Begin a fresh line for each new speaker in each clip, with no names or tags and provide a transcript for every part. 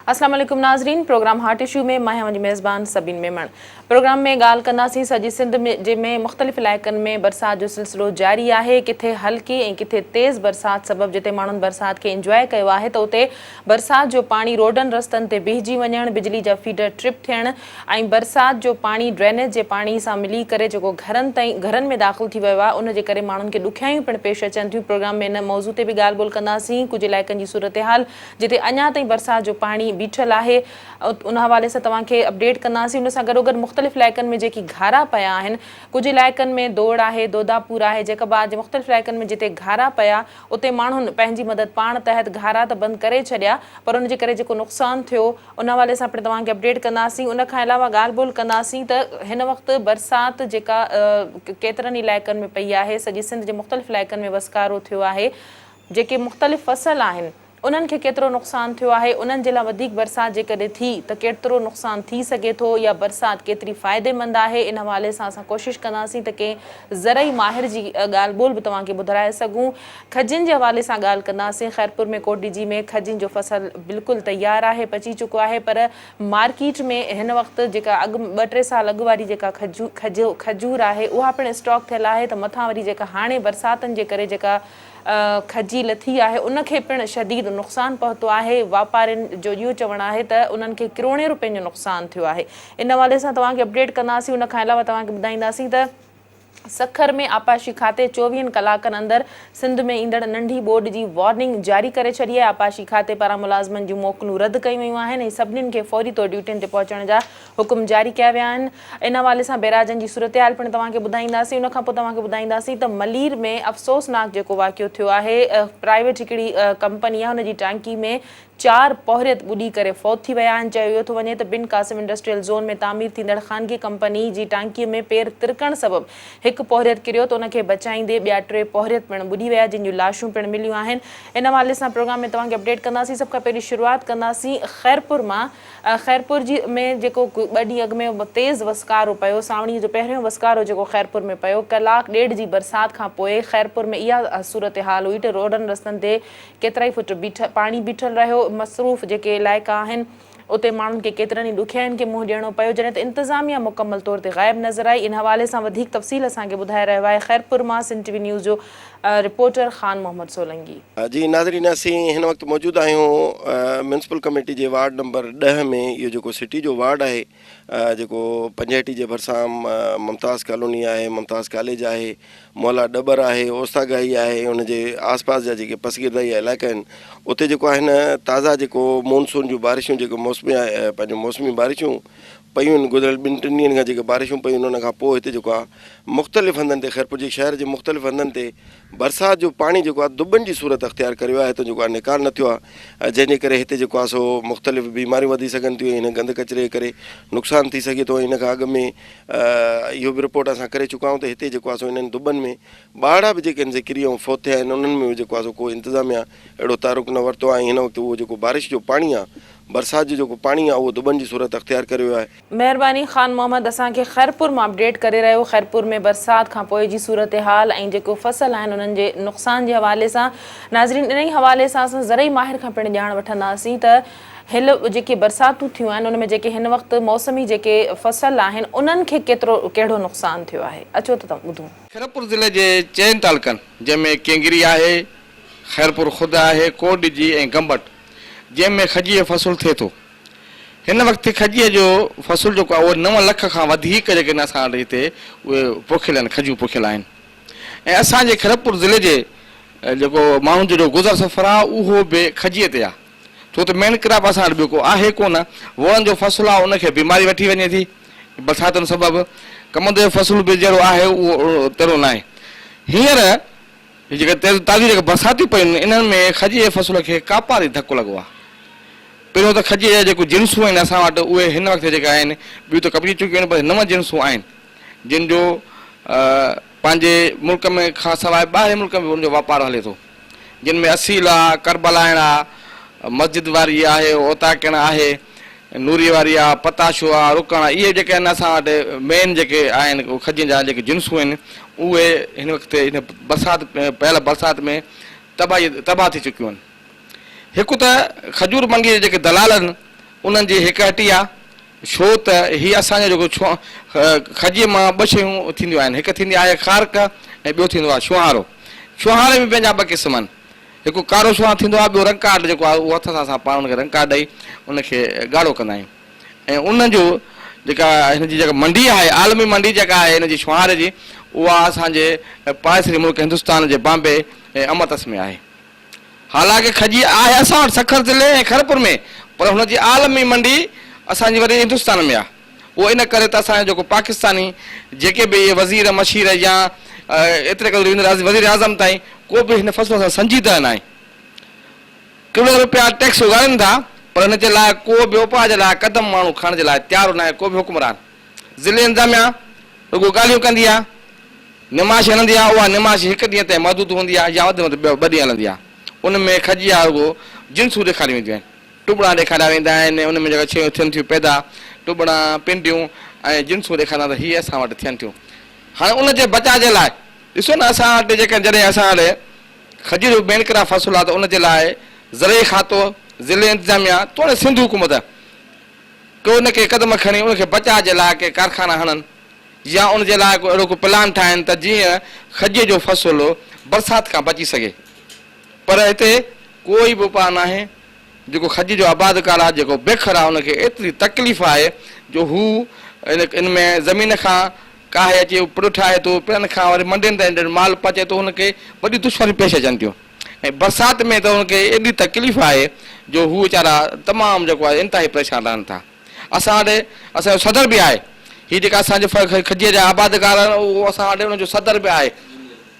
اسلام عليڪم ناظرين پروگرام هاٽ اشو ۾ مان آهيان ميزبان سبين ميمڻ پروگرام ۾ ڳالهه ڪنداسين سڄي سنڌ ۾ جي ۾ مختلف علائقن ۾ برسات جو سلسلو جاري آهي ڪٿي هلڪي ۽ ڪٿي تيز برسات سبب جتي ماڻهن برسات کي انجواء ڪيو آهي ته اتي برسات جو پاڻي روڊن رستن تي بيهجي وڃڻ بجلي جا فيڊر ٽرپ ٿيڻ ۽ برسات جو پاڻي ڊرينيج جي پاڻي سان ملي ڪري جيڪو گهرن تائين گهرن ۾ داخل ٿي ويو آهي ان جي ڪري ماڻهن کي ڏکيائيون پڻ پيش اچن ٿيون پروگرام ۾ ان موضوع تي به ڳالهه ٻولهه ڪنداسين ڪجهه علائقن جي صورتحال جتي اڃا تائين برسات جو پاڻي بيٺل آهي ان حوالي سان توهان کي اپڊيٽ ڪنداسين ان سان گڏوگڏ مختلف علائقن ۾ جيڪي گهارا پيا آهن ڪجهه علائقن ۾ دوڙ آهي دوداپور آهي جيڪب آباد جي مختلف علائقن ۾ جتي گهارا پيا اتي ماڻهن پنهنجي مدد پاڻ تحت گهارا ته بند ڪري ڇڏيا پر ان جي ڪري جيڪو نقصان ٿيو ان حوالي سان پڻ توهان کي اپڊيٽ ڪنداسين ان کان علاوه ڳالهه ٻولهه ڪنداسين ته هن وقت برسات جيڪا ڪيترن علائقن ۾ پئي آهي سڄي سنڌ جي مختلف علائقن ۾ وسڪارو ٿيو آهي جيڪي مختلف فصل آهن انهن کي ڪيترو نقصان ٿيو آهي انهن جي لاء وڌيڪ برسات جيڪڏهن ٿي ته ڪيترو نقصان ٿي سگهي ٿو يا برسات ڪيتري فائديمند آهي ان حوالي سان اسان ڪوشش ڪنداسين ته ڪنهن زرعي ماهر جي ڳالهه ٻولهه به توهان کي ٻڌرائي سگهون کجين جي حوالي سان ڳالهه ڪنداسين، خيرپور ۾ ڪوٽ ڏيجي ۾ کجين جو فصل بلڪل تيار آهي پچي چڪو آهي پر مارڪيٽ ۾ هن وقت جيڪا اڳ ٻه ٽي سال اڳ واري جيڪا کجور آهي اها پڻ اسٽاڪ ٿيل آهي ته مٿان وري جيڪا هاڻي برساتن جي ڪري جيڪا کجي لٿي آهي ان کي پڻ شديد نقصان پهتو آهي واپارين جو اهو چوڻ آهي ته انهن کي ڪروڙين روپين جو نقصان ٿيو آهي ان حوالي سان توهان کي اپڊيٽ ڪنداسين ان کان علاوه توهان کي ٻڌائينداسين ته سکر ۾ آبپاشي کاتي چوويهن ڪلاڪن اندر سنڌ ۾ ايندڙ ننڍي ٻوڏ جي وارننگ جاري ڪري ڇڏي آهي، آبپاشي کاتي پاران ملازمن جون موڪلون رد ڪيون ويون آهن ۽ سڀنين کي فوري طور ڊيوٽين تي پهچڻ جا حڪم جاري ڪيا ويا آهن. ان حوالي سان بئراجن جي صورتحال پڻ توهان کي ٻڌائينداسين، ان کانپوء توهان کي ٻڌائينداسين ته ملير ۾ افسوسناڪ جيڪو واقعو ٿيو آهي پرائيويٽ هڪڙي ڪمپني آهي ان جي ٽانڪي ۾ چار پورهيت ٻڏي ڪري فوت ٿي ويا آهن، چيو ويو ٿو وڃي ته بن قاسم انڊسٽريل زون ۾ تعمير ٿيندڙ خانگي ڪمپني جي ٽانڪي ۾ پير ترڪڻ سبب هڪ پورهيت ڪريو ته ان کي بچائيندي ٻيا ٽي پورهيت پڻ ٻڏي ويا جن جون لاشون پڻ مليون آهن ان حوالي سان پروگرام ۾ توهان کي اپڊيٽ ڪنداسين سڀ کان پهرين شروعات ڪنداسين خيرپور مان خيرپور جي ۾ جيڪو ٻه ڏينهن اڳ ۾ تيز وسڪارو پيو سانوڻي جو پهريون وسڪارو جيڪو خيرپور ۾ پيو ڪلاڪ ڏيڍ جي برسات کان پوء خيرپور ۾ اها صورتحال هئي ته روڊن رستن تي ڪيترائي فٽ پاڻي بيٺل رهيو، مصروف جيڪي علائقا آهن اتي ماڻهن کي ڪيترن ئي ڏکيائين کي منهن ڏيڻو پيو، جڏهن ته انتظاميا مڪمل طور تي غائب نظر آئي، ان حوالي سان وڌيڪ تفصيل اسان کي ٻڌائي رهيو آهي خيرپور مان سنڌ ٽي وي نيوز جو رپورٽر خان محمد سولنگي.
جي ناظرين اسين هن وقت موجود آهيون ميونسپل ڪميٽي جي وارڊ نمبر ڏهه ۾ اهو جيڪو سٽي جو وارڊ آهي جيڪو پنجهٽي جي ڀرسان ممتاز ڪالوني آهي ممتاز ڪاليج آهي مولا ڏٻر آهي اوستاگاهي آهي ان جي آس پاس جا جيڪي پسگردائي جا علائقا آهن اتي جيڪو آهي نه تازا جيڪو مونسون جون بارشون جيڪو موسمي پنهنجو موسمي بارشون پيون آهن گذريل ٻن ٽن ڏينهن کان جيڪي بارشون پيون آهن ان کان پوء هتي جيڪو آهي مختلف هنڌن تي خيرپور جي شهر جي مختلف هنڌن تي برسات جو پاڻي جيڪو آهي دٻن جي صورت اختيار ڪري ويو آهي هتان جيڪو آهي نيڪال نه ٿيو آهي جنهن جي ڪري هتي جيڪو آهي سو مختلف بيماريون وڌي سگهن ٿيون ۽ هن گند ڪچري جي ڪري نقصان ٿي سگهي ٿو ۽ ان کان اڳ ۾ اهو به رپورٽ اسان ڪري چڪا آهيون ته هتي جيڪو آهي سو انهن دٻن ۾ ٻارڙا به جيڪي آهن سي ڪري ۽ فوت ٿيا آهن انهن ۾ به جيڪو آهي سو ڪو انتظاميا اهڙو تحرڪ نه ورتو آهي ۽ هن وقت اهو جيڪو بارش جو پاڻي آهي برسات جو جيڪو پاڻي آهي اهو دٻن جي صورت اختيار ڪري ويو آهي.
مهرباني خان محمد اسان کي خيرپور مان اپڊيٽ ڪري رهيو خيرپور ۾ برسات کان پوء جي صورتحال ۽ جيڪو فصل آهن انهن جي نقصان جي حوالي سان ناظرين انهي حوالي سان اسان زرعي ماهر کان پڻ ڄاڻ وٺنداسين ته هل جيڪي برساتون ٿيون آهن ان ۾ جيڪي هن وقت موسمي جيڪي فصل آهن انهن کي ڪيترو ڪهڙو نقصان ٿيو آهي اچو ته ٻڌون.
خيرپور ضلعي جي چئن تعلقن جنهن ۾ ڪينگري آهي، خيرپور خود آهي، ڪوٽ ڏجي ۽ گمبٽ جنهن ۾ کجيء جو فصل ٿئي ٿو. هن وقت کجيء جو فصل جيڪو آهي اهو نو لک کان وڌيڪ جيڪي آهن اسان وٽ هتي اهي پوکيل آهن کجيون پوکيل آهن ۽ اسان جي خيرپور ضلعي جي جيڪو ماڻهن جو جيڪو گذر سفر آهي اهو به کجيء تي آهي ڇو ته مين ڪراپ اسان وٽ ٻيو ڪو آهي ڪونه ووئڻ جو فصل آهي ان کي بيماري وٺي وڃي ٿي برساتن سبب ڪمند جو فصل به جهڙو آهي اهو تهڙو ناهي هينئر هي جيڪي تازيون جيڪي برساتيون پيون آهن انهن ۾ کجيء جي فصل کي ڪاپاري ڌڪ لڳو آهي. پهريون ته کجيء جا جيڪو جنسون آهن اسان وٽ اهي هن وقت جيڪي آهن ٻيون ته ڪپجي چڪيون آهن پر نون جنسون آهن جن جو پنهنجي ملڪ ۾ کان سواء ٻاهرين ملڪ ۾ به ان جو واپار هلي ٿو جن ۾ اصيل آ، ڪربلائڻ آ، مسجد واري آهي، اوطاقڻ آهي، نوري واري آ، پتاشو آ، رڪڻ آ، اهي جيڪي آهن اسان وٽ مين جيڪي آهن کجين جا جيڪي جنسون آهن اهي هن وقت هن برسات پيل برسات ۾ تباهي تباهه ٿي چڪيون آهن. هڪ ته کجور منگي جا جيڪي دلال آهن انهن جي هڪ هٽي آ، ڇو ته هي اسان جو جيڪو کجيء مان ٻه شيون ٿينديون آهن، هڪ ٿيندي آهي کارڪ ۽ ٻيو ٿيندو آهي ڇوهارو. ڇوهاري ۾ پنهنجا ٻه قسم آهن، هڪ ڪارو ڇوهارو ٿيندو آهي، ٻيو رنڪاٽ جيڪو آهي اهو هٿ سان اسان پاڻ ان کي رنڪاٽ ڏئي ان کي ڳاڙهو ڪندا آهيون ۽ ان جو جيڪا هن جي جيڪا منڊي آهي، عالمي منڊي جيڪا آهي هن جي ڇوهاري جي اها اسان جي پاڙيسري ملڪ هندستان جي بامبي ۽ امرتس ۾ آهي. حالانڪه کجي آهي اسان وٽ سکر ضلعي ۽ خيرپور ۾ پر هن جي عالمي منڊي اسان جي وري هندستان ۾ آهي. اهو ان ڪري ته اسان جو جيڪو پاڪستاني جيڪي به اهي وزير مشير يا ايتري قدر ويندڙ وزير اعظم تائين ڪو به هن فصل سان سنجيده ناهي. ڪروڙين روپيا ٽيڪس اڳاڙين ٿا پر هن جي لاء ڪو به اپاء جي لاء قدم ماڻهو کڻڻ جي لاء تيار ناهي ڪو به حڪمران. ضلعي انتظاميا رڳو ڳالهيون ڪندي آهي. نمائش هلندي آهي، اها نمائش هڪ ڏينهن تائين محدود هوندي آهي يا وڌ ۾ وڌ ٻه ڏينهن هلندي آهي. ان ۾ کجي يا رڳو جنسون ڏيکاريون وينديون آهن. ٽٻڻا ڏيکاريا ويندا آهن، ان ۾ جيڪا شيون ٿين ٿيون پيدا، ٽٻڻا، پنڊيون ۽ جنسون ڏيکاريندا ته هي اسان وٽ ٿين ٿيون. هاڻي ان جي بچاء جي لاء ڏسو نه اسان وٽ جيڪڏهن جڏهن اسان وٽ کجي جو مين ڪراپ فصل آهي ته ان جي لاء زرعي کاتو، ضلعي انتظاميا توڙي سنڌ حڪومت ڪو نه ڪي قدم کڻي ان کي بچاء جي لاء ڪي ڪارخانا هڻن. يا ان جي لاء ڪو اهڙو ڪو پلان ٺاهين ته جيئن کجيء جو فصل برسات کان بچي سگهي. پر هتي ڪوئي به اپاء ناهي. جيڪو کجيء جو آبادگار آهي، جيڪو بيکر آهي، ان کي ايتري تڪليف آهي جو هو ان ۾ زمين کان ڪاهي اچي پڙ ٺاهي ٿو، پڙن کان وري منڊين تائين جڏهن مال پهچي ٿو، هن کي وڏيون دشواريون پيش اچن ٿيون ۽ برسات ۾ ته هن کي ايڏي تڪليف آهي جو هو ويچارا تمام جيڪو آهي انتهائي پريشان رهن ٿا. اسان وٽ اسان جو صدر به آهي. هي جيڪا اسان جي کجيء جا آبادگار آهن اهو اسان وٽ ان جو صدر به آهي.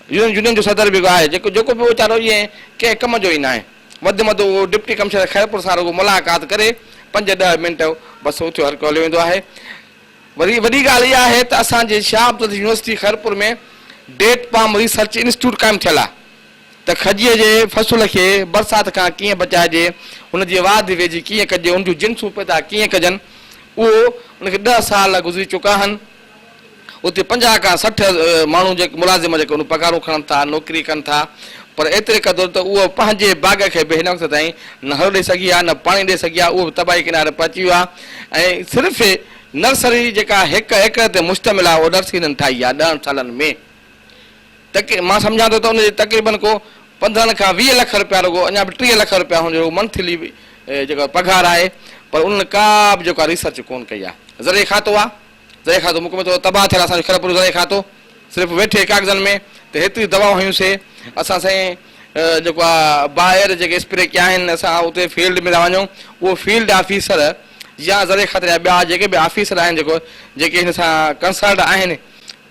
يونين جو صدر به آهي جيڪو جيڪو به ويچارو ائين ڪنهن ڪم جو ئي ناهي. وڌ ۾ وڌ اهو ڊپٽي ڪمشنر خيرپور سان رڳو ملاقات ڪري پنج ڏهه منٽ بس اٿيو هرڪو هليو ويندو آهي. وري وڏي ڳالهه اها آهي ته اسان جي Shah Abdul Latif university Khairpur ۾ date palm research institute قائم ٿيل آهي. ته کجيء جي فصل کي برسات کان ڪيئن بچائجي، ان جي واڌ ويجهه ڪيئن ڪجي، ان جون جنسون پيدا ڪيئن ڪجن، اهو ان کي ڏهه سال گذري چڪا آهن. اتي 50 کان 60 ماڻهو جيڪي ملازم جيڪي ان پگهارون کڻن ٿا، نوڪري ڪن ٿا، پر ايتري قدر ته اهو پنهنجي باغ کي به هن وقت تائين نه هر ڏئي سگهي آهي، نه پاڻي ڏئي سگهي آهي، اهو به تباهي ڪناري پهچي ويو آهي ۽ صرف نرسري جيڪا هڪ ايڪڙ تي مشتمل آهي، اهو نرسري هنن ٺاهي آهي ڏهن سالن ۾. تقريبن مان سمجهان ٿو ته ان جي تقريبن ڪو 15 کان 20 لک رپيا رڳو اڃا به 30 لک رپيا هن جو رڳو منٿلي جيڪا پگهار آهي پر انهن ڪا به جيڪا ريسرچ ڪون ڪئي آهي. زرعي کاتو آهي زرعي کاتو مڪمل طور تباهه ٿيل آهي اسان جو خيرپور زرعي کاتو صرف ويٺي ڪاغذن ۾ ته هيتري دوائون هنيون سي اسان سائين جيڪو آهي باهر جيڪي اسپري ڪيا آهن اسان اتي فيلڊ ۾ ٿا وڃون اهو فيلڊ آفيسر يا زرعي کاتي جا ٻيا جيڪي به آفيسر آهن جيڪو جيڪي هن سان ڪنسرنڊ آهن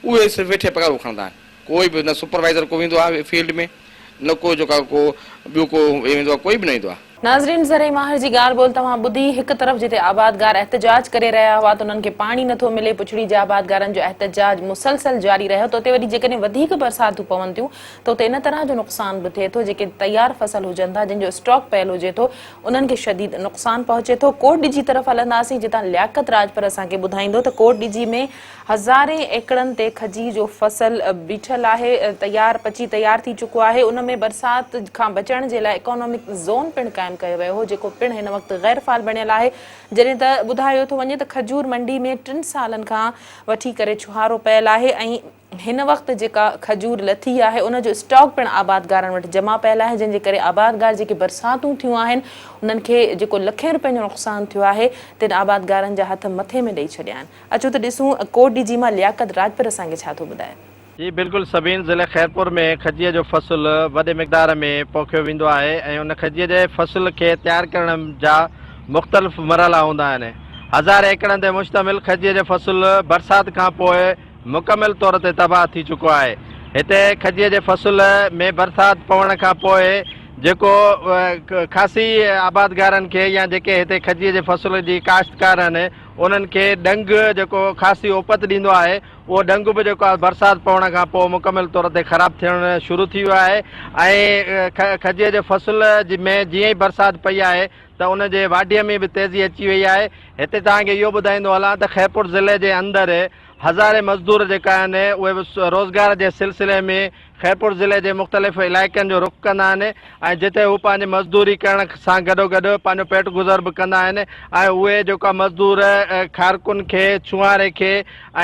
اهي صرف ويٺي پگهارون کڻندا آهن. ڪوئي به نه سپروائيزر ڪو ويندو آهي فيلڊ ۾ نه ڪو جيڪا ڪو ٻيو ڪو ويندو آهي ڪوئي به نه ويندو آهي.
ناظرين زرعي ماهر جي ڳالهه ٻولهه توهان ٻڌي، هڪ طرف جتي آبادگار احتجاج ڪري رهيا هئا ته انهن کي پاڻي نٿو ملي، پڇڙي جي آبادگارن جو احتجاج مسلسل جاري رهيو ته اتي وري جيڪڏهن وڌيڪ برساتون پون ٿيون ته اتي ان طرح جو نقصان به ٿئي ٿو جيڪي تيار فصل هجن ٿا جن جو اسٽاڪ پيل هجي ٿو انهن کي شديد نقصان پهچي ٿو. ڪوٽ ڏجي طرف هلنداسين جتان لياقت راڄپر اسان کي ٻڌائيندو ته ڪوٽ ڏجي ۾ هزارين ايڪڙن تي کجي جو فصل بيٺل آهي، تيار پچي تيار ٿي چڪو آهي، ان ۾ برسات کان بچڻ جي لاء اڪانامڪ زون پڻ قائم ڪيو ويو هو، جيڪو پڻ هن وقت غير فعال بڻيل آهي، جڏهن ته ٻڌايو ٿو وڃي ته کجور منڊي ۾ ٽن سالن کان وٺي ڪري ڇهارو پيل آهي ۽ هن وقت جيڪا کجور لٿي آهي ان جو اسٽاڪ پڻ آبادگارن وٽ جمع پيل آهي، جنهن جي ڪري آبادگار جيڪي برساتون ٿيون آهن انهن کي جيڪو لکين روپين جو نقصان ٿيو آهي تن آبادگارن جا هٿ مٿي ۾ ڏئي ڇڏيا آهن. اچو ته ڏسون ڪوٽ ڏيجي مان لياقت راڄپر اسان کي ڇا ٿو ٻڌائي.
جي بلڪل سبين ضلعي خيرپور ۾ کجيء جو فصل وڏي مقدار ۾ پوکيو ويندو آهي ۽ ان کجيء جي فصل کي تيار ڪرڻ جا مختلف مرحلا هوندا آهن. هزار ايڪڙن تي مشتمل کجيء جو فصل برسات کان پوء مڪمل طور تي تباهه ٿي چڪو آهي. هتي کجيء جي فصل ۾ برسات پوڻ کان پوء جيڪو خاصي آبادگارن کي يا جيڪي هتي کجيء جي فصل جي ڪاشتڪار آهن انهن کي ڏنگ جيڪو خاصي اپت ڏيندو آهي اهو ڏنگ به جيڪو آهي برسات پوڻ کان پوء مڪمل طور تي خراب ٿيڻ شروع ٿي ويو آهي ۽ کجيء جي فصل ۾ جيئن ئي برسات پئي آهي ته ان جي واڍيء ۾ به تيزي اچي وئي آهي هتي توهان کي اهو ٻڌائيندو هلان ته خيرپور ضلعي جي اندر هزارين مزدور جيڪا آهن اهي روزگار جي سلسلي ۾ خيرپور ضلعي جي مختلف علائقن جو رخ ڪندا آهن ۽ جتي هو پنهنجي مزدوري ڪرڻ سان گڏوگڏ پنهنجو پيٽ گذر به ڪندا آهن ۽ اهي جيڪا مزدور کارڪن کي ڇوهاري کي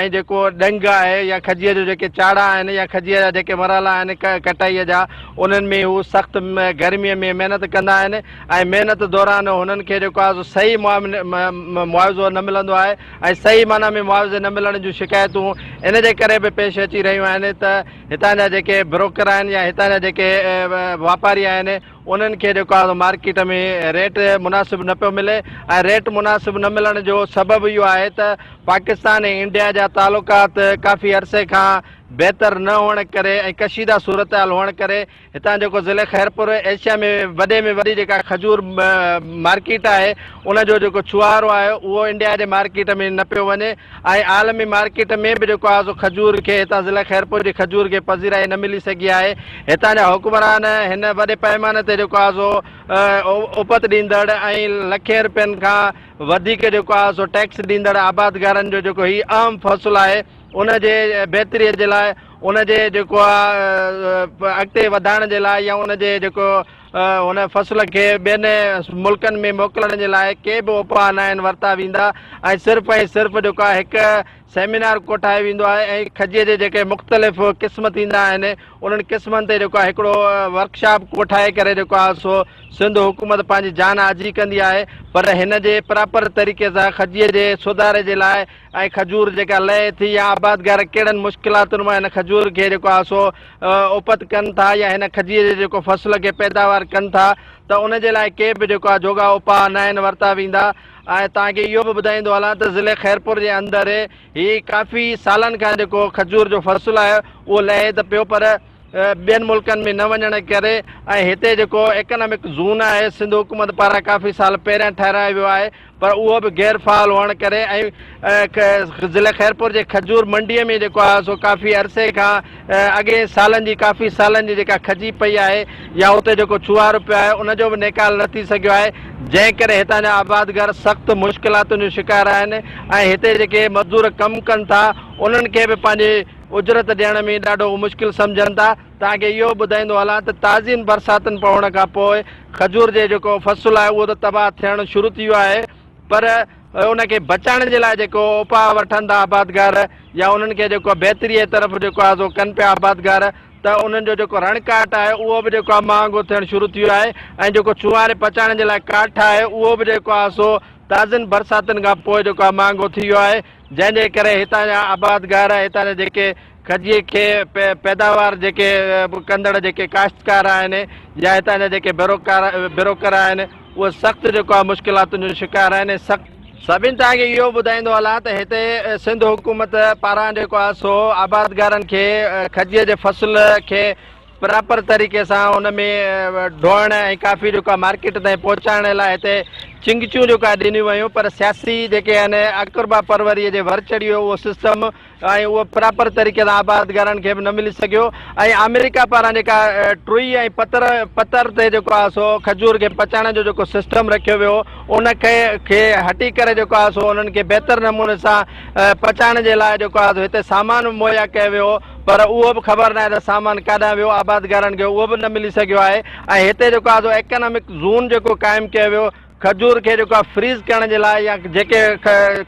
۽ جيڪو ڏنگ آهي يا کجيء جو جيڪي چاڙها آهن يا کجيء جا جيڪي مرحلا آهن ڪٽائيء جا انهن ۾ هو سخت گرميء ۾ محنت ڪندا آهن ۽ محنت دوران هنن کي جيڪو آهي سو صحيح معاوضو نه ملندو آهي ۽ صحيح معنيٰ ۾ معاوضي نه ملڻ جون شڪايتون ان جي ڪري به پيش اچي رهيون آهن ته هتان جا جيڪي بروڪر آهن يا هتان جا جيڪي واپاري آهن انهن کي جيڪو آهي مارڪيٽ ۾ ريٽ مناسب نه پيو ملي ۽ ريٽ مناسب نه ملڻ جو سبب اهو آهي ته پاڪستان ۽ انڊيا جا تعلقات ڪافي عرصي کان بهتر نه هئڻ ڪري ۽ ڪشيده صورتحال هئڻ ڪري هتان جيڪو ضلعي خيرپور ايشيا ۾ وڏي ۾ وڏي جيڪا کجور مارڪيٽ آهي ان جو جيڪو ڇوهارو آهي اهو انڊيا جي مارڪيٽ ۾ نه پيو وڃي ۽ عالمي مارڪيٽ ۾ به جيڪو آهي سو کجور کي هتان ضلعي خيرپور جي کجور کي پذيرائي نه ملي سگهي آهي. هتان جا حڪمران هن وڏي پئماني تي جيڪو آهي سو اپت ڏيندڙ ۽ لکين رپين کان وڌيڪ جيڪو آهي سو ٽيڪس ڏيندڙ آبادگارن جو جيڪو هي اهم فصل آهي ان جي بهتري جي لاء ان جي جيڪو آ اڳتي وڌائڻ جي لاء يا ان جي جيڪو هن فصل کي ٻين ملڪن ۾ موڪلڻ جي لاء ڪي به اپاء ناهن ورتا ويندا ۽ صرف ۽ صرف جيڪو آ هڪ سيمينار ڪوٺايو ويندو آهي ۽ کجيء جي جيڪي مختلف قسم ٿيندا آهن انهن قسمن تي جيڪو آ هڪڙو ورڪشاپ ڪوٺائي ڪري جيڪو آ سو سنڌ حڪومت پنهنجي جان آجي ڪندي آهي پر هن جي پراپر طريقي سان کجيء جي سڌاري جي لاء ۽ کجور جيڪا لهي ٿي يا آبادگار ڪهڙن مشڪلاتن مان هن کجور کي جيڪو آهي سو اپت ڪن ٿا يا هن کجيء جي جيڪو فصل کي پيداوار ڪن ٿا ته ان جي لاء ڪي به جيڪو آهي جوڳا اپاء ناهن ورتا ويندا ۽ توهان کي اهو به ٻڌائيندو هلان ته ضلعي خيرپور جي اندر هي ڪافي سالن کان جيڪو کجور جو فصل آهي اهو لهي ته پيو پر ٻين ملڪن ۾ نه وڃڻ ڪري ۽ هتي جيڪو ايڪانامڪ زون آهي سنڌ حڪومت پاران ڪافي سال پهريان ٺهرايو ويو آهي پر اهو به غير فعال هئڻ ڪري ۽ ضلعي خيرپور جي کجور منڊي ۾ جيڪو آهي سو ڪافي عرصي کان اڳين سالن جي ڪافي سالن جي جيڪا کجي پئي آهي يا اتي جيڪو ڇوهارو پيو آهي ان جو به نيڪال نه ٿي سگهيو آهي جنهن ڪري هتان جا آبادگار سخت مشڪلاتن جو شڪار آهن ۽ هتي جيڪي مزدور ڪم ڪن ٿا انهن کي به پنهنجي اجرت ڏيڻ ۾ ڏاڍو مشڪل سمجهن ٿا. توهان کي اهو به ٻڌائيندو هلان ته تازين برساتن پوڻ کان پوء کجور جي جيڪو فصل آهي اهو ته تباهه ٿيڻ شروع ٿي ويو آهي پر ان کي بچائڻ جي لاء جيڪو اپاء وٺن ٿا آبادگار يا انهن کي جيڪو بهتري جي طرف جيڪو آهي سو ڪن پيا آبادگار ته انهن جو جيڪو رڻ ڪاٺ آهي اهو به جيڪو آهي مهانگو ٿيڻ شروع ٿي ويو آهي ۽ جيڪو ڇوهاري پچائڻ جي لاء ڪاٺ آهي اهو به جيڪو آهي سو تازين برساتن کان پوء جيڪو آهي مهانگو ٿي ويو آهي جنهن جي ڪري هتان جا آبادگار هتان جا جيڪي کجيء کي پيداوار جيڪي ڪندڙ جيڪي ڪاشتڪار آهن يا هتان جا جيڪي بروڪر آهن اهي سخت جيڪو آهي مشڪلاتن جو شڪار آهن ۽ سخت سڀني توهان کي اهو ٻڌائيندو هلان ته هتي سنڌ حڪومت پاران جيڪو آهي سو آبادگارن کي کجيء جي فصل کي پراپر طريقي سان ان ۾ ڍوئڻ ۽ ڪافي جيڪو آهي مارڪيٽ تائين پهچائڻ لاء هتي چنگچيون جيڪو آهي ڏنيون ويون پر سياسي جيڪي آهن اقربا پروري جي ور چڙهي ويو اهو سسٽم ۽ اهو پراپر طريقي سان آبادگارن کي به نه ملي سگهيو ۽ آمريڪا پاران جيڪا ٽوئي ۽ پتر پتر تي جيڪو آهي سو کجور کي پچائڻ جو جيڪو سسٽم رکيو ويو ان کي کي هٽي ڪري جيڪو آهي سو انهن کي بهتر نموني سان پچائڻ جي لاء جيڪو آهي سو هتي سامان مهيا ڪيو ويو پر اهو به خبر ناهي ته سامان ڪاڏانهن ويو، آبادگارن کي اهو به نه ملي سگهيو آهي ۽ هتي جيڪو آهي سو ايڪانامڪ زون جيڪو قائم ڪيو ويو کجور کي جيڪو آهي فريز ڪرڻ جي لاء يا جيڪي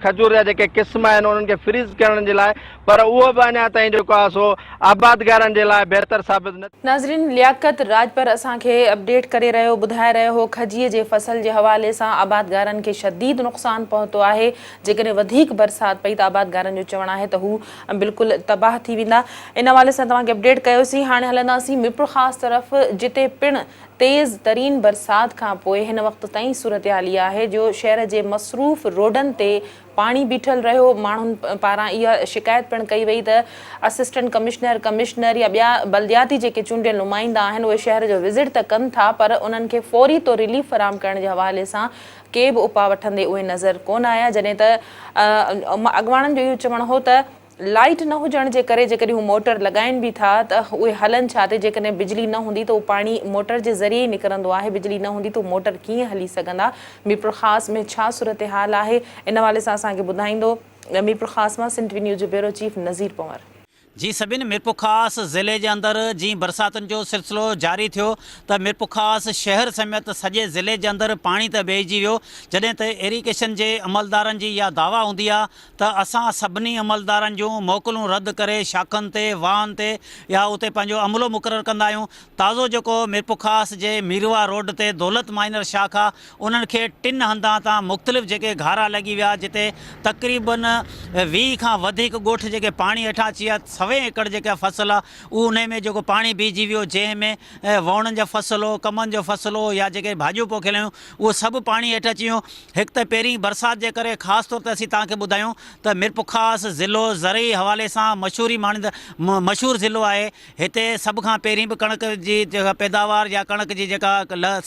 کجور جا جيڪي قسم آهن انهن کي فريز ڪرڻ جي لاء پر اهو به اڃا تائين جيڪو آهي سو آبادگارن جي لاء بهتر ثابت نه
ناظرين لياقت راڄپر اسان کي اپڊيٽ ڪري رهيو ٻڌائي رهيو هو کجيء جي فصل جي حوالي سان آبادگارن کي شديد نقصان پهتو آهي جيڪڏهن وڌيڪ برسات پئي ته آبادگارن جو چوڻ آهي ته هو بلڪل تباهه ٿي ويندا ان حوالي سان توهان کي اپڊيٽ ڪيوسين هاڻي هلنداسين ميرپورخاص طرف جتي پڻ تيز ترين برسات کان پوء هن وقت تائين صورتحال اها آهي جو شهر جي مصروف روڊن تي پاڻي بيٺل رهيو ماڻهن پاران اها شڪايت پڻ ڪئي وئي ته اسسٽنٽ ڪمشنر ڪمشنر يا ٻيا بلدياتي جيڪي چونڊيل نمائندا آهن اهي شهر جو وزٽ ته ڪن ٿا پر انهن کي فوري طور رليف فراهم ڪرڻ جي حوالي سان ڪي به اپاء وٺندي اهي نظر ڪونه آيا جڏهن ته اڳواڻن جو اهو چوڻ هو ته لائيٽ نه هجڻ جي ڪري جيڪڏهن هو موٽر لڳائين به ٿا ته اهي هلن ڇا تي جيڪڏهن بجلي نه هوندي ته اهو پاڻي موٽر جي ذريعي ئي نڪرندو آهي بجلي نه هوندي ته هو موٽر ڪيئن هلي سگهندا ميرپورخاص ۾ ڇا صورتحال آهي ان حوالي سان اسان کي ٻڌائيندو ميرپورخاص مان سنڌ ٽي وي نيوز جو بيورو چيف نذير پنور.
جي سڀني ميرپورخاص ضلعي جي اندر جئين برساتن جو سلسلو جاري ٿيو ته ميرپورخاص شهر سميت سڄي ضلعي جي اندر پاڻي ته بيهجي ويو جڏهن ته ايريگيشن جي عملدارن جي اها دعويٰ هوندي آهي ته اسان سڀني عملدارن جون موڪلون رد ڪري شاخن تي واهن تي يا اتي پنهنجو عملو مقرر ڪندا آهيون تازو جيڪو ميرپورخاص جي ميرواهه روڊ تي دولت مائنر شاخ آهي انهن کي ٽن هنڌان تان مختلف جيڪي گهارا لڳي ويا جتي تقريبن 20 کان وڌيڪ ڳوٺ جيڪي پاڻي هيٺان اچي ويا سوين ايڪڙ جيڪا فصل آ اهو انهي ۾ جيڪو پاڻي بيهجي ويو جنهن ۾ ووڻن جو فصل هو ڪمند جو فصل هو يا جيڪي ڀاڄيون پوکيل هيون اهو سڀ پاڻي هيٺ اچي ويو هڪ ته پهرين برسات جي ڪري خاص طور تي اسين توهان کي ٻڌايون ته ميرپورخاص ضلعو زرعي حوالي سان مشهوري ماڻيندڙ مشهور ضلعو آهي هتي سڀ کان پهرين به ڪڻڪ جي جيڪا پيداوار يا ڪڻڪ جي جيڪا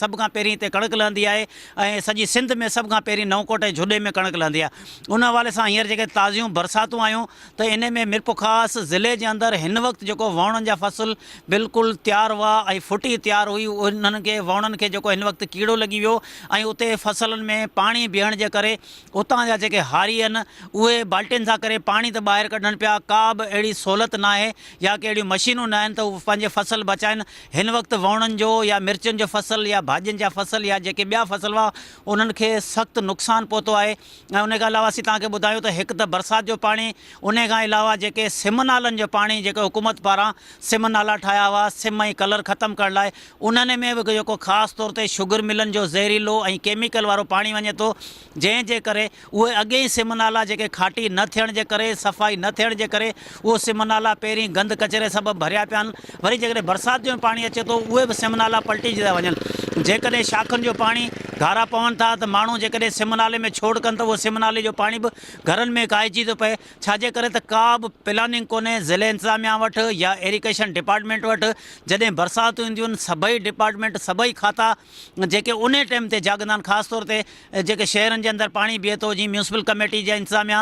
سڀ کان پهرين هتي ڪڻڪ لهندي آهي ۽ سڄي سنڌ ۾ سڀ کان پهرين نئون ڪوٽ ۽ جهڏي ۾ ڪڻڪ لهندي آهي ان حوالي سان هينئر جيڪي تازيون برساتون آيون ته ان ۾ ميرپورخاص ضلعي جي اندر هن وقت جيڪو ووڻن جا فصل بلڪل تيار هئا ۽ ڦٽي تيار هئي انهن کي ووڻن کي جيڪو هن وقت ڪيڙو لڳي ويو ۽ اتي فصلن ۾ پاڻي بيهڻ جي ڪري اتان جا جيڪي هاري آهن اهي بالٽين سان ڪري پاڻي ته ٻاهر ڪڍن پيا ڪا به اهڙي سهولت ناهي يا ڪي اهڙيون مشينون ناهن ته هو پنهنجي فصل بچائن هن وقت ووڻن جو يا مرچن جو فصل يا ڀاڄين جا فصل يا جيڪي ٻيا فصل هئا انهن کي سخت نقصان پهتو آهي ۽ ان کان علاوه اسين توهان کي ٻڌايون ته هڪ ته برسات جو پاڻي ان کان علاوه جيڪي سم نالن جو پاڻي جيڪي حڪومت پاران سم نالا ٺاهيا هئا سم ۽ ڪلر ختم ڪرڻ لاء انهن ۾ به جيڪو خاص طور تي شگر ملن جو زهريلو ۽ ڪيميڪل وارو پاڻي وڃي ٿو جنهن جي ڪري اهي اڳي ئي سم نالا جيڪي کاٽي نه ٿيڻ جي ڪري صفائي نه ٿيڻ جي ڪري اهو سم نالا پهرين گند ڪچري سبب ڀريا پيا آهن وري جيڪڏهن برسات جو پاڻي اچي ٿو اهي به سم نالا پلٽجي ٿا وڃن جيڪڏهن شاخن جو پاڻي گهارا پون ٿا ته ماڻهو جيڪڏهن سم نالي ۾ ڇوڙ ڪن ته اهو سم نالي جو پاڻي به گهرن ۾ ڪاهجي ٿو پئي ڇاجي ڪري ته ڪا به پلاننگ ڪونهي ضلعي انتظاميا وٽ يا ايريگيشن ڊپارٽمينٽ وٽ جڏهن برساتون اينديون آهن سڀئي ڊپارٽمينٽ سڀئي کاتا جيڪي انهي ٽيم تي جاڳندا آهن خاص طور تي جيڪي شهرن جي اندر پاڻي بيهي ٿو جيئن ميونسپل ڪميٽي جي انتظاميا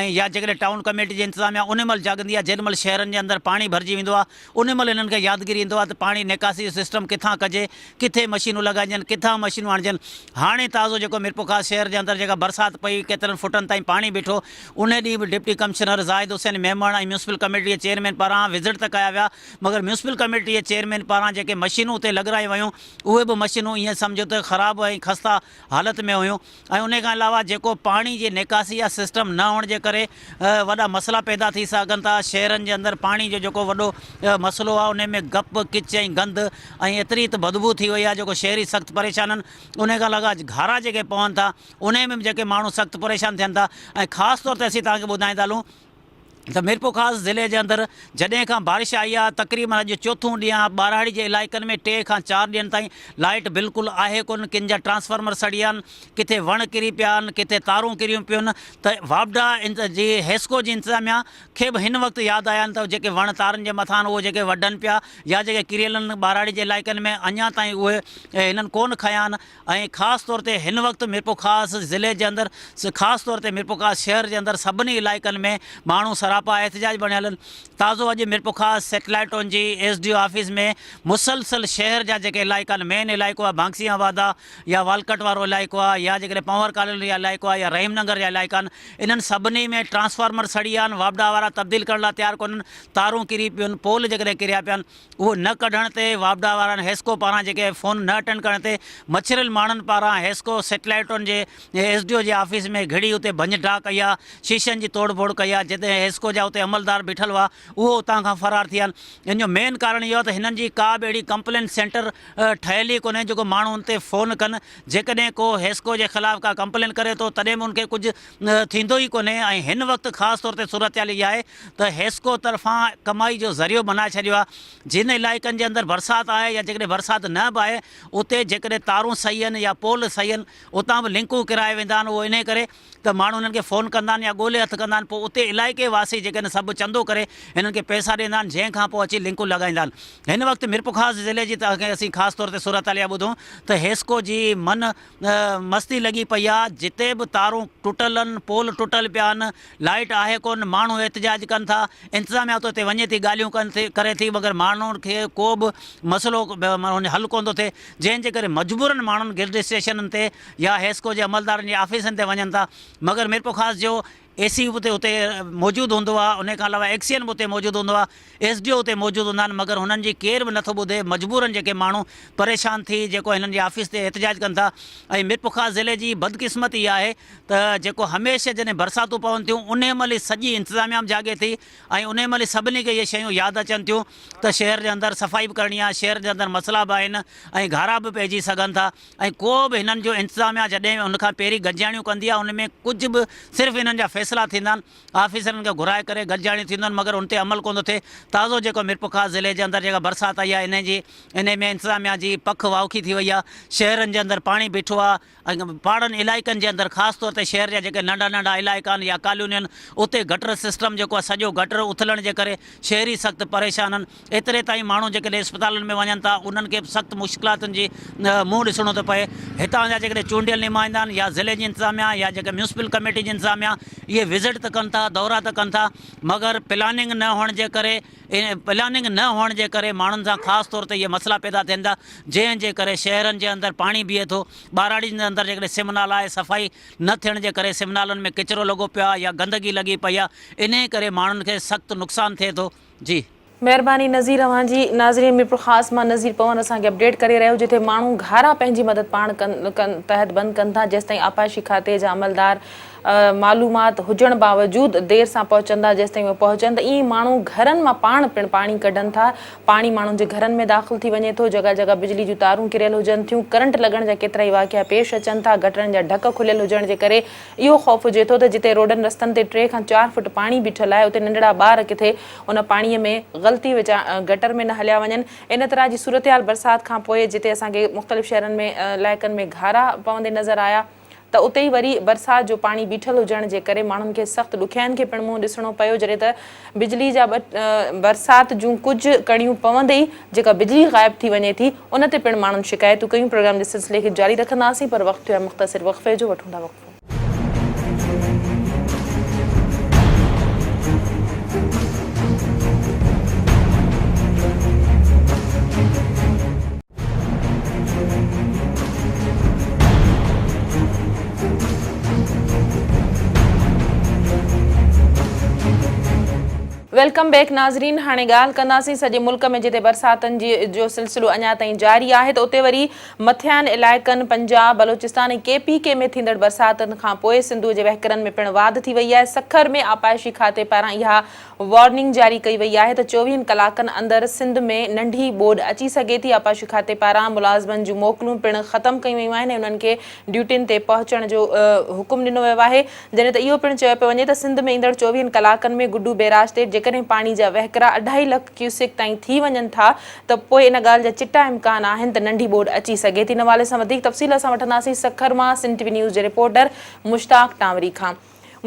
۽ يا جيڪڏهن ٽائون ڪميٽي جي انتظاميا انهي مهل جاڳندي آهي جيڏي مهل شهرن جي اندر پاڻي ڀرجي ويندو آهي انهي مهل انهن کي يادگيري ايندو آهي ته پاڻي نيڪاسي جو سسٽم ڪٿان ڪجي ڪٿي مشينون لڳائجن، ڪٿان مشينون آڻجن، هاڻي تازو جيڪو ميرپورخاص شهر جي اندر جيڪا برسات پئي ڪيترن فوٽن تائين پاڻي بيٺو انهي ڏينهن به deputy commissioner Zahid Hussain Memon ۽ municipal committee جي چيئرمين پاران وزٽ ته ڪيا ويا مگر ميونسپل ڪميٽي جي چيئرمين پاران جيڪي مشينون اتي لڳرايون ويون اهي به مشينون ائين سمجهو ته خراب ۽ خسته حالت ۾ هيون. ۽ انهي کان علاوه جيڪو پاڻي جي نيڪاسي يا سسٽم نه هئڻ جي ڪري وڏا مسئلا پيدا ٿي سگهن ٿا شهرن جي اندر پاڻي جو جيڪو وڏو مسئلو آهي انهي ۾ گپ ڪچ ۽ گند ۽ ايتري ته بدبو ٿي وئي آهي جيڪو شهري سخت پريشان آهن انهي کان علاوه گهارا جيڪي پون ٿا انهي ۾ به جيڪي ماڻهو سخت پريشان ٿين ٿا ۽ خاص طور تي اسين توهان کي ٻڌائيندا هلون ته ميرپورخاص ضلعي جي اندر جڏهن کان بارش آئي آهي تقريبن اڄ چوٿون ڏينهن آهي ٻهراڙي جي علائقن ۾ ٽي کان چار ڏينهن تائين لائيٽ بلڪل آهي ڪونه ڪن جا ٽرانسفارمر سڙي ويا آهن ڪٿي وڻ ڪري پيا آهن ڪٿي تارون ڪريون پيون ته واپڊا جي حيسڪو جي انتظاميا کي به هن وقت ياد آيا آهن ته جيڪي وڻ تارن جي مٿان آهن اهي جيڪي وڍن پيا يا جيڪي ڪريل آهن ٻهراڙي جي علائقن ۾ اڃا تائين اهي هنن ڪونه کنيا آهن ۽ خاص طور تي هن وقت ميرپورخاص ضلعي جي اندر خاص طور تي ميرپورخاص شهر جي اندر سڀني علائقن ۾ ماڻهو سراپا احتجاج بڻيل آهن تازو اڄ ميرپورخاص سيٽلائيٽ ٽائون جي ايس ڊي او آفيس ۾ مسلسل شهر جا جيڪي علائقا آهن مين علائقو آهي بانڪسي آباد آهي يا والڪٽ وارو علائقو آهي يا جيڪڏهن پنهور ڪالوني جا علائقو آهي يا رحيم ننگر جا علائقا آهن انهن سڀني ۾ ٽرانسفارمر سڙي ويا آهن واپڊا وارا تبديل ڪرڻ لاء تيار ڪونهن تارون ڪري پيون آهن پول جيڪڏهن ڪريا پيا آهن اهو نه ڪڍڻ تي واپڊا وارن حيسڪو پاران جيڪي فون نه اٽينڊ ڪرڻ تي مڇريل ماڻهن پاران حيسڪو سيٽلائيٽ ٽائون جي ايس ڊي او جي آفيس ۾ گهڙي اتي ڀڃ ڊاهه ڪئي آهي شيشن جي توڙ ڦوڙ ڪئي آهي جتي حيسڪو جا اتي عملدار بيٺل هئا اهو اتان کان فرار ٿي ويا آهن ان جو مين ڪارڻ اهو آهي ته هنن جي ڪا به اهڙي ڪمپلين سينٽر ٺهيل ئي ڪونهي جيڪو ماڻهو ان تي فون ڪن جيڪڏهن ڪو حيسڪو جي خلاف ڪا ڪمپلين ڪري ٿو تڏهن به ان کي ڪجهه ٿيندو ئي ڪونهي ۽ هن وقت خاص طور تي صورتحال اها آهي ته حيسڪو طرفان ڪمائي جو ذريعو بنائي ڇڏيو آهي، جن علائقن جي اندر برسات آهي يا جيڪڏهن برسات نه به آهي اتي جيڪڏهن تارون صحيح آهن يا پول صحيح آهن اتان به لنڪون ڪرائي ويندا آهن اهو انهي ڪري ته ماڻهو انهن کي فون ڪندا آهن يا ڳولي هٿ ڪندا آهن پوء اتي علائقي واسي جيڪي آهن سڀ چندو ڪري هنن کي پئسا ڏيندا آهن جنهن کان پوء اچي لنڪون لڳائيندا آهن هن وقت ميرپورخاص ضلعي جي توهان کي اسين خاص طور تي صورتحال اها ٻڌون ته حيسڪو جي من مستي لڳي پئي آ، جتي به تارون ٽٽل ان، پول ٽٽل پيا آهن، لائيٽ آهي ڪونه، ماڻهو احتجاج ڪن ٿا، انتظاميا اتي اتي وڃي ٿي ڳالهيون ڪن ٿي ڪري ٿي مگر ماڻهن کي ڪو به مسئلو حل ڪونه ٿو ٿئي، جنهن جي ڪري مجبورن ماڻهن گرڊ اسٽيشنن تي يا حيسڪو جي عملدارن جي آفيسن تي وڃن ٿا، مگر ميرپورخاص جو. اي سي به اتي موجود هوندو آهي ان کان علاوه ايڪسين به اتي موجود هوندو آهي ايس ڊي او اتي موجود هوندا آهن مگر هنن جي ڪير به نٿو ٻڌي مجبورن جيڪي ماڻهو پريشان ٿي جيڪو هنن جي آفيس تي احتجاج ڪن ٿا ۽ ميرپورخاص ضلعي جي بدقسمتي اها آهي ته جيڪو هميشه جڏهن برساتون پون ٿيون انهي مهل ئي سڄي انتظاميا به جاڳي ٿي ۽ انهي مهل ئي سڀني کي اهي شيون ياد اچن ٿيون ته شهر جي اندر صفائي به ڪرڻي آهي شهر جي اندر مسئلا به آهن ۽ گهارا به پئجي سگهن ٿا ۽ ڪو به هنن جو انتظاميا جڏهن ان کان پهرين گڏجاڻيون ڪندي آهي ان ۾ ڪجهه به صرف انهن جا فيصلا ٿيندا آهن آفيسرن کي گهرائي ڪري گڏجاڻيون ٿينديون آهن مگر ان تي عمل ڪونه ٿو ٿئي تازو جيڪو ميرپورخاص ضلعي جي اندر جيڪا برسات آئي آهي انهي جي انهي ۾ انتظاميا جي پک واوکي ٿي وئي آهي شهرن جي اندر پاڻي بيٺو آهي ۽ پاڙن علائقن جي اندر خاص طور تي شهر جا جيڪي ننڍا ننڍا علائقا آهن يا ڪالونيون آهن اتي گٽر سسٽم جيڪو آهي سڄو گٽر اٿلڻ جي ڪري شهري سخت پريشان آهن ايتري تائين ماڻهو جيڪڏهن اسپتالن ۾ وڃن ٿا انهن کي به سخت مشڪلاتن جي منهن ڏسڻو ٿو پئي. هتان جا جيڪڏهن چونڊيل نمائندا آهن يا ضلعي جي انتظاميا يا جيڪي ميونسپل ڪميٽي جي انتظاميا اهي وزٽ ته ڪن ٿا دورا ته ڪن ٿا مگر پلاننگ نه هئڻ جي ڪري پلاننگ نه هئڻ جي ڪري ماڻهن سان خاص طور تي اهي مسئلا پيدا ٿين ٿا جنهن جي ڪري شهرن جي اندر پاڻي بيهي ٿو ٻهراڙين جي اندر جيڪڏهن سم نالا آهي صفائي نه ٿيڻ جي ڪري سم نالن ۾ ڪچرو لڳو پيو آهي يا گندگي لڳي پئي آهي انهي ڪري ماڻهن کي سخت نقصان ٿئي ٿو جي.
مهرباني نظير اوهان جي. ناظرين ميرپورخاص مان نظير پنهور اسان کي اپڊيٽ ڪري رهيو جتي ماڻهو گهارا پنهنجي مدد پاڻ ڪن تحت بند ڪن ٿا جيستائين آبپاشي کاتي جا عملدار معلومات هجڻ باوجود دير سان پهچندا جيستائين اهي پهچن ته ائين ماڻهو گهرن مان پاڻ پڻ پاڻي ڪڍن ٿا پاڻي ماڻهن جي گهرن ۾ داخل ٿي وڃي ٿو جڳهه جڳهه بجلي جون تارون ڪريل هجن ٿيون ڪرنٽ لڳڻ جا ڪيترائي واقعا پيش اچن ٿا گٽرن جا ڍڪ کليل هجڻ جي ڪري اهو خوف هجي ٿو ته جتي روڊن رستن تي ٽي کان چار فٽ پاڻي بيٺل آهي اتي ننڍڙا ٻار ڪٿي ان پاڻي ۾ غلطي وچان گٽر ۾ نه هليا وڃن. ان طرح جي صورتحال برسات کان پوء جتي اسان کي مختلف شهرن ۾ علائقن ۾ گهارا پوندي نظر آيا ته اتي ئي وري برسات جو پاڻي بيٺل هجڻ جي ڪري ماڻهن کي سخت ڏکيائين کي پڻ منهن ڏسڻو پيو جڏهن ته بجلي جا برسات جون ڪجهه ڪڻيون پوندي ئي جيڪا بجلي غائب ٿي وڃي ٿي ان تي پڻ ماڻهن شڪايتون ڪيون پروگرام جي سلسلي کي جاري رکنداسين پر وقت ٿيو آهي مختصر وقفي جو وٺون ٿا وقفو. Welcome back ناظرين هاڻي ڳالهه ڪنداسين سڄي ملڪ ۾ جتي برساتن جي جو سلسلو اڃا تائين جاري آهي ته اتي وري مٿيان علائقن پنجاب، بلوچستان ۽ ڪي پي ڪي ۾ ٿيندڙ برساتن کانپوء سنڌوء جي وهڪرن ۾ پڻ واڌ ٿي وئي آهي. سکر ۾ آبپاشي کاتي پاران اها وارننگ جاري ڪئي وئي آهي ته چوويهن ڪلاڪن اندر سنڌ ۾ ننڍي ٻوڏ اچي سگهي ٿي. آبپاشي کاتي پاران ملازمن جون موڪلون پڻ ختم ڪيون ويون آهن ۽ انهن کي ڊيوٽين تي پهچڻ جو حڪم ڏنو ويو آهي. جڏهن ته اهو پڻ چيو پيو وڃي ته سنڌ ۾ ايندڙ چوويهن ڪلاڪن ۾ گڊو بئراج تي جيڪڏهن پاڻي جا وهڪرا اڍائي لک ڪيوسڪ تائين ٿي وڃن ٿا ته پوء ان ڳالهه جا چٽا امڪان آهن ته ننڍي ٻوڏ اچي سگهي ٿي. ان حوالي سان وڌيڪ تفصيل اسان وٺنداسين سکر مان سنڌ ٽي وي نيوز جي رپورٽر مشتاق ٽانوري کان.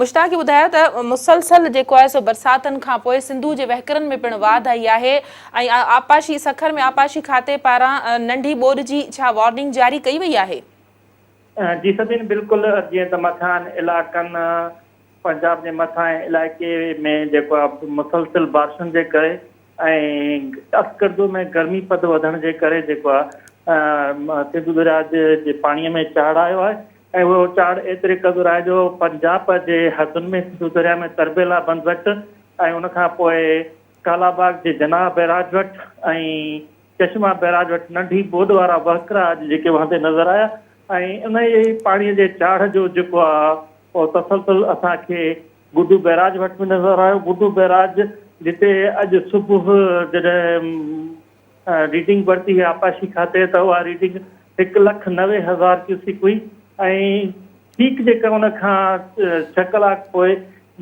مشتاق هي ٻڌايو ته مسلسل جيڪو آهي سو برساتن کان پوء سنڌو جي وهڪرن ۾ پڻ واڌ آئي آهي ۽ آبپاشي سکر ۾ آبپاشي کاتي پاران ننڍي ٻوڏ جي ڇا وارننگ جاري ڪئي وئي آهي؟
جي سبين بلڪل جيئن ته مٿان علائقن پنجاب جي مٿانهين علائقي ۾ جيڪو آهي مسلسل بارشن جي ڪري ۽ اسڪردو ۾ گرمي پد وڌڻ جي ڪري جيڪو آهي سنڌو درياء جي پاڻي ۾ چاڙهه آيو آهي ۽ اهو چاڙهه ايتري قدر آهي جو پنجاب جي حدن ۾ سنڌو درياء ۾ تربيلا بند وٽ ۽ ان کان پوء ڪالاباغ جي جناح بئراج وٽ ۽ چشما بئراج وٽ ننڍي ٻوڏ وارا وهڪرا اڄ جيڪي وهندي نظر آيا ۽ انهيء ئي پاڻي جي چاڙهه جو جيڪو آهي اهو تسلسل اسان کي گڊو بئراج وٽ به نظر آيو. گڊو بئراج جتي اڄ صبح جڏهن ريڊنگ ورتي هئي آبپاشي کاتي ته اها ريڊنگ 1,90,000 ڪيوسڪ هئي ۽ ٺيڪ جيڪا ان کان ڇهه ڪلاڪ پوء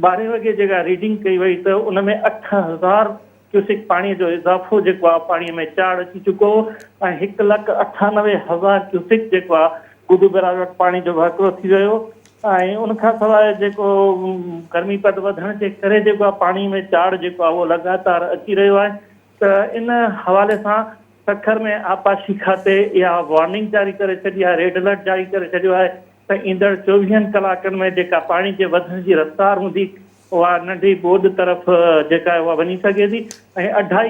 ٻارهين وڳي جيڪا ريڊنگ ڪئي وئي ته ان ۾ 8000 ڪيوسڪ پاڻي جو اضافو جيڪو آهي پاڻي ۾ چاڙهه اچي چڪو هو ۽ 1,98,000 ڪيوسڪ جيڪو آهي گڊو بئراج وٽ پاڻي جو وهڪرو ٿي ويو ۽ ان کان سواء جيڪو گرمي پد وڌڻ جي ڪري جيڪو آهي پاڻي ۾ چاڙهه جيڪو آهي اهو لڳاتار اچي رهيو آهي ته ان حوالي سان سکر ۾ آبپاشي کاتي اها وارننگ جاري ڪري ڇڏي آهي، ريڊ الرٽ جاري ڪري ڇڏيو آهي ته ايندڙ چوويهن ڪلاڪن ۾ جيڪا پاڻي جي وڌڻ جي رفتار هوندي اها ننڍي ٻوڏ طرف جيڪا آهي اها وڃي سگهي ٿي ۽ اڍائي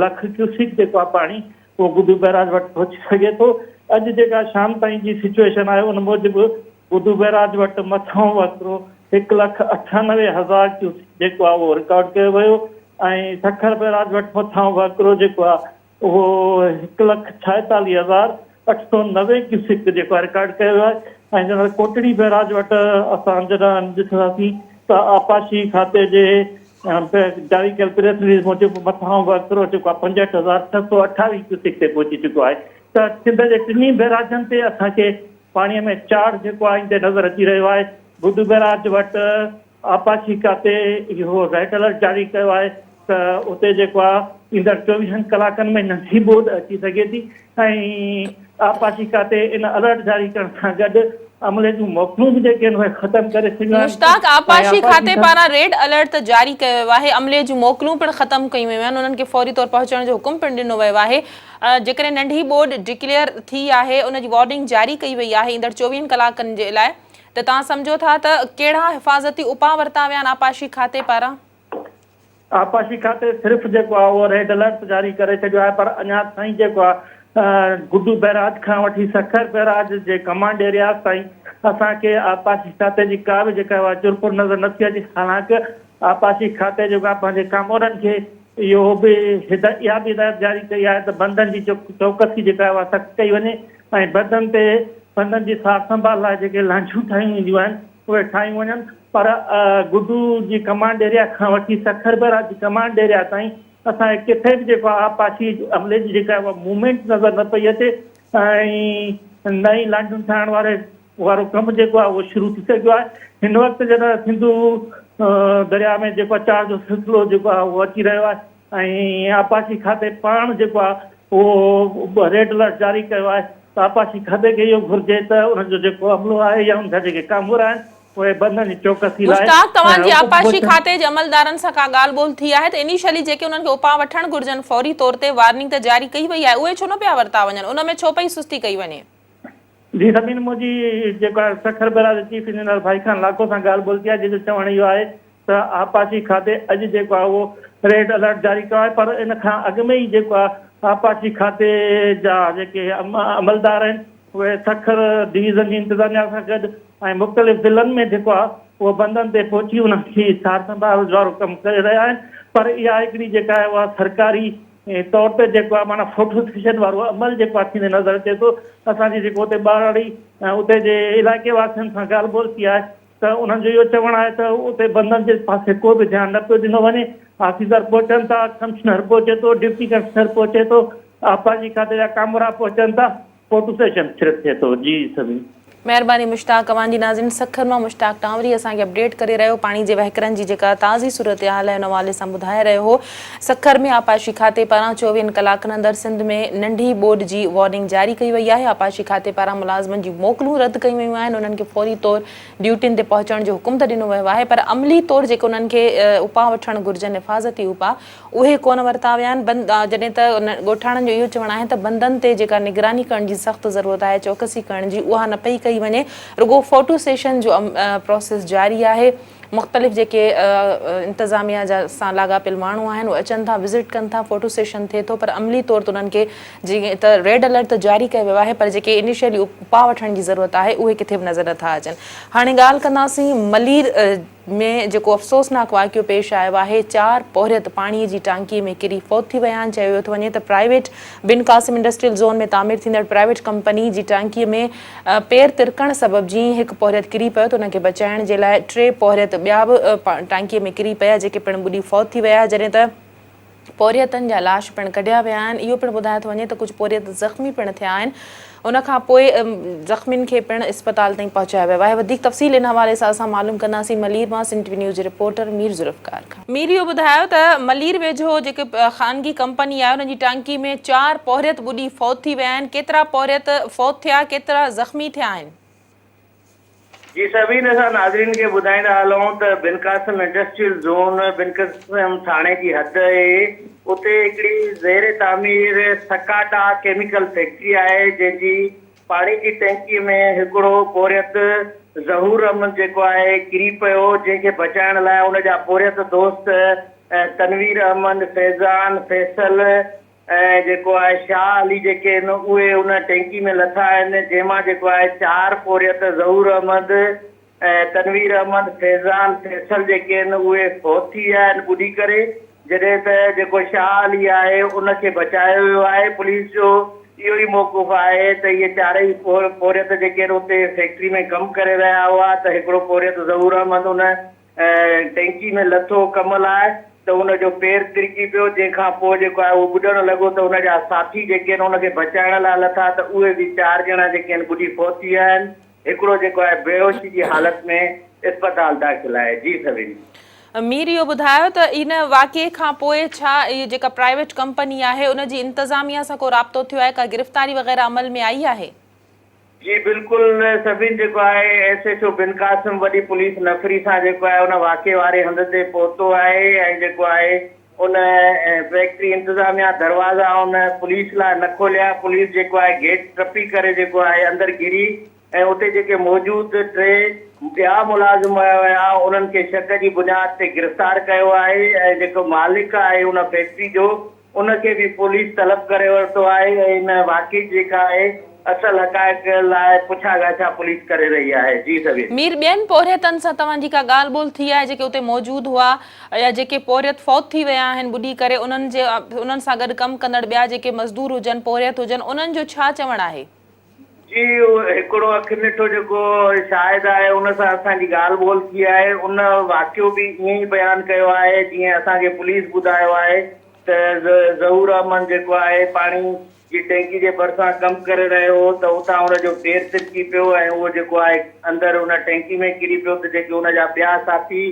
لک ڪيوسڪ جيڪو آهي پاڻي اهو گڊو بئراج وٽ پهچي سگهي ٿو. اڄ جيڪا شام تائين جي سچوئيشن آهي ان موجب گڊو بئراج وٽ مٿانهون وهڪرو هڪ لک 98 هزار ڪيوسڪ جيڪو آهي اهو رڪارڊ ڪيو ويو ۽ سکر بئراج وٽ مٿان وهڪرو جيڪو آهي اهو 1,46,890 ڪيوسڪ جيڪو آهي رڪارڊ ڪيو ويو آهي ۽ جڏهن ڪوٽڙي بئراج وٽ اسان جڏهن ڏسنداسين ته آبپاشي کاتي جي جاري ڪيل پريس رليز موجب مٿان وهڪرو جيڪو آهي 65,628 ڪيوسڪ تي پهچي چڪو آهي ته سنڌ جي ٽنهي بئراجن تي اسان کي پاڻي ۾ چاڙهه جيڪو آهي ايندي نظر اچي رهيو آهي. گڊو بئراج وٽ آبپاشي کاتي اهو ريڊ الرٽ جاري ڪيو آهي ته اتي جيڪو آهي ايندڙ چوويهن ڪلاڪن ۾ ننڍي ٻوڏ اچي سگهي ٿي ۽ آبپاشي کاتي ان الرٽ جاري ڪرڻ سان گڏ عملي جون موڪلون به جيڪي آهن اهي ختم ڪري ڇڏيون آهن
مشتاق
۽
آبپاشي
آبپاشي
کاتي پاران ريڊ الرٽ ته جاري ڪيو ويو آهي، عملي جون موڪلون پڻ ختم ڪيون ويون آهن، انهن کي فوري طور پهچڻ جو حڪم پڻ ڏنو ويو آهي، جيڪڏهن ننڍي ٻوڏ ڊڪليئر ٿي آهي ان جي وارننگ جاري ڪئي وئي آهي ايندڙ چوويهن ڪلاڪن جي لاء ته توهان سمجهو ٿا ته ڪهڙا حفاظتي اپاء ورتا ويا آهن آبپاشي کاتي پاران؟
آبپاشي کاتي صرف جيڪو آهي اهو ريڊ الرٽ جاري ڪري ڇڏيو آهي پر اڃا تائين جيڪو آهي گڊو بئراج کان وٺي سکر بئراج جي ڪمانڊ ايرياز تائين اسان کي آبپاشي کاتي جي ڪا به جيڪا اها چرپر نظر نٿي اچي حالانڪه آبپاشي کاتي جيڪو آهي پنهنجي ڪامورن کي اهو به اها به هدايت جاري ڪئي آهي ته بندن جي چوڪسي جيڪا آهي اها سخت ڪئي وڃي ۽ بندن تي بندن جي سار سنڀال لاء جيڪي لانچون ٺاهيون وينديون آهن اهي ٺاهيون وڃن پر گڊو جي ڪمانڊ ايريا کان وٺي سکر بئراج جي ڪمانڊ ايريا تائين اسان کي ڪٿي به جيڪو آهي آبپاشي عملي جي جيڪا اها موومينٽ نظر نه پئي اچي ۽ نه ئي لانڍيون ٺاهڻ واري وارو ڪم جيڪو آهي اهو شروع ٿي سگهيو آهي هن وقت جڏهن سنڌو درياء ۾ جيڪو آهي چاڙهه جو سلسلو جيڪو آهي اهو اچي رهيو آهي ۽ آبپاشي کاتي پاڻ جيڪو آهي اهو ريڊ الرٽ جاري ڪيو آهي ته آبپاشي کاتي کي اهو گهرجي ته ان جو جيڪو عملو آهي يا ان جا جيڪي ڪامورا آهن اهي بندن جي چوڪسي لاء
مشتاق توهان جي آبپاشي
پهچن.
کاتي جي عملدارن سان ڪا ڳالهه ٻولهه ٿي آهي ته انيشلي جيڪي انهن کي اپاء وٺڻ گهرجن فوري طور تي وارننگ ته جاري ڪئي وئي آهي اهي ڇو نه پيا ورتا وڃن ان ۾ ڇو پئي سستي ڪئي وڃي.
جي سڀني منهنجي جيڪو آهي سکر بئراج جي چيف انجنيئر ڀائي خان لاکو سان ڳالهه ٻولهه ٿي آهي جنهن جو چوڻ اهو آهي ته آبپاشي کاتي اڄ جيڪو آهي اهو ريڊ الرٽ جاري ڪيو آهي پر ان کان اڳ ۾ ئي جيڪو آهي آبپاشي کاتي جا جيڪي عملدار آهن اهي سکر ڊويزن جي انتظاميا سان گڏ ۽ مختلف ضلعن ۾ جيڪو آهي اهو بندن تي پهچي انهن کي سار سنڀال وارو ڪم ڪري رهيا آهن پر اها هڪڙي جيڪا آهي اها سرڪاري طور تي جيڪو آهي معنيٰ فوٽو سيشن وارو عمل جيڪو آهي ٿيندي نظر اچي ٿو. اسان جي جيڪو اتي ٻهراڙي ۽ اتي جي علائقي واسين سان ڳالهه ٻولهه ٿي آهي ته انهن جو اهو چوڻ آهي ته اتي بندن جي پاسي ڪو به ڌيان نه پيو ڏنو وڃي. آفيسر پهچن ٿا، ڪمشنر پهچي ٿو، ڊپٽي ڪمشنر پهچي ٿو، آبپاشي کاتي جا ڪامورا پهچن ٿا، فوٽو سيشن صرف ٿئي ٿو. جي سڀني.
مهرباني مشتاق اوهان جي ناظرين سکر مان مشتاق ٽانوري اسان کي اپڊيٽ ڪري رهيو پاڻي جي وهڪرن جي جيڪا تازي صورتحال آهي ان حوالي سان ٻڌائي رهيو هو سکر ۾ آبپاشي کاتي پاران چوويهن ڪلاڪن اندر سنڌ ۾ ننڍي ٻوڏ جي وارننگ جاري ڪئي وئي آهي آبپاشي کاتي پاران ملازمن جون موڪلون رد ڪيون ويون آهن انهن کي فوري طور ڊيوٽين تي پهچڻ جو حڪم ته ڏنو ويو آهي پر عملي طور جيڪي انهن کي اپاء وٺڻ گهرجن حفاظتي اپاء اهي ڪونه ورتا ويا آهن بند جڏهن ته ڳوٺاڻن جو اهو چوڻ آهي ته بندن تي جيڪا نگراني ڪرڻ جي سخت ضرورت آهي چوڪسي ڪرڻ جي اها نه پئي ڪئي وڃي رڳو فوٽو سيشن جو پروسيس جاري آهي مختلف جيڪي انتظاميا جا سان لاڳاپيل ماڻهو آهن اهي اچن ٿا وزٽ ڪن ٿا فوٽو سيشن ٿئي ٿو پر عملي طور تي انهن کي جيئن ته ريڊ الرٽ ته جاري ڪيو ويو آهي پر جيڪي انيشلي اپاء وٺڻ جي ضرورت آهي اهي ڪٿي به نظر نٿا اچن هاڻي ڳالهه ڪنداسين ملير ۾ جيڪو افسوسناڪ واقعو پيش آيو آهي، چار پورهيت پاڻي جي ٽانڪي ۾ ڪري فوت ٿي ويا آهن، چيو ويو ٿو وڃي ته private Bin Qasim industrial zone ۾ تعمير ٿيندڙ پرائيويٽ ڪمپني جي ٽانڪي ۾ پير ترڪڻ سبب جيئن ئي هڪ پورهيت ڪري پيو ته ان کي بچائڻ جي لاء ٽي پورهيت ٻيا به ٽانڪي ۾ ڪري پيا جيڪي پڻ ٻڏي فوت ٿي ويا جڏهن ته پورهيتن جا لاش پڻ ڪڍيا ويا آهن، اهو پڻ ٻڌايو ٿو وڃي ته ڪجهه پورهيت زخمي پڻ ٿيا آهن، ان کان پوء زخمين کي پڻ اسپتال تائين پهچايو ويو آهي، وڌيڪ تفصيل ان حوالي سان اسان معلوم ڪنداسين ملير مان سنڌ ٽي وي نيوز جي رپورٽر مير ذوالفقار کان. مير اهو ٻڌايو ته ملير ويجهو جيڪي خانگي ڪمپني آهي ان جي ٽانڪي ۾ چار پورهيت ٻڏي فوت ٿي ويا آهن، ڪيترا پورهيت فوت ٿيا، ڪيترا زخمي ٿيا آهن؟
جي سڀين اسان ناظرين کي ٻڌائيندا هلون ته Bin Qasim industrial zone Bin Qasim ٿاڻي جي حد اهي اتي هڪڙي زير تعمير سڪاٽا ڪيميڪل فيڪٽري آهي جنهن جي پاڻي جي ٽينڪي ۾ هڪڙو پورهيت ظهور احمد جيڪو آهي ڪري پيو جنهن کي بچائڻ لاء ان جا پورهيت دوست تنوير احمد فيضان فيصل ۽ جيڪو آهي شاهه علي جيڪي آهن اهي ان ٽينڪي ۾ لٿا آهن جنهن مان جيڪو آهي چار پورهيت ظهور احمد، ۽ تنوير احمد، فيضان، فيصل جيڪي آهن اهي فوت ٿي ويا آهن ٻڏي ڪري جڏهن ته جيڪو شاهه علي آهي ان کي بچايو ويو آهي پوليس جو اهو ئي موقف آهي ته اهي چارئي پورهيت جيڪي آهن اتي فيڪٽري ۾ ڪم ڪري رهيا هئا ته هڪڙو پورهيت ظهور احمد ان ٽينڪي ۾ لٿو ڪم لاء ته ان جو پير ترڪي پيو جنهن کان پوء جيڪو آهي اهو ٻڏڻ لڳو ته ان جا ساٿي جيڪي آهن ان کي بچائڻ لاء لٿا ته اهي به چار ڄڻا جيڪي آهن ٻڏي فوت ٿي ويا آهن. هڪڙو جيڪو آهي بيهوشي جي حالت ۾ اسپتال داخل آهي جي سوين.
مير اهو ٻڌايو ته ان واقعي کان پوء ڇا اهي جيڪا پرائيويٽ ڪمپني آهي ان جي انتظاميا سان ڪو رابطو ٿيو آهي ڪا گرفتاري وغيره عمل ۾ آئي آهي؟
جي بلڪل سڀين جيڪو آهي S H O Bin Qasim وڏي پوليس نفري سان جيڪو آهي ان واقعي واري هنڌ تي پهتو آهي ۽ جيڪو آهي ان فيڪٽري انتظاميا دروازا ان پوليس لاء نه کوليا، پوليس جيڪو آهي گيٽ ٽپي ڪري جيڪو آهي اندر گهري ۽ اتي جيڪي موجود ٽي ٻيا ملازم هيا انهن کي شڪ جي بنياد تي گرفتار ڪيو آهي ۽ جيڪو مالڪ آهي ان فيڪٽري جو ان کي به پوليس طلب ڪري ورتو آهي ۽ ان واقعي جي جيڪا آهي اصل حقائق لاء پڇا ڳاڇا پوليس ڪري رهي آهي جي سوين.
مير ٻين پورهيتن سان توهان جي ڪا ڳالهه ٻولهه ٿي آهي جيڪي اتي موجود هئا يا جيڪي پورهيت فوت ٿي ويا آهن ٻڏي ڪري انهن جي انهن سان گڏ ڪم ڪندڙ ٻيا جيڪي مزدور هجن پورهيت هجن انهن جو ڇا چوڻ آهي؟
جي هڪڙو اک ڏٺو جيڪو شاهد آهي ان سان اسان جي ڳالهه ٻولهه ٿي آهي ان واقعو به ائين ئي بيان ڪيو آهي جيئن اسان کي پوليس ٻڌايو آهي ته ظهور احمد جيڪو آهي پاڻي جي ٽينڪي جي ڀرسان ڪم ڪري رهيو هو ته اتان ان جو پير ترڪي پيو ۽ اهو جيڪو آهي اندر ان ٽينڪي ۾ ڪري پيو ته جيڪي ان جا ٻيا ساٿي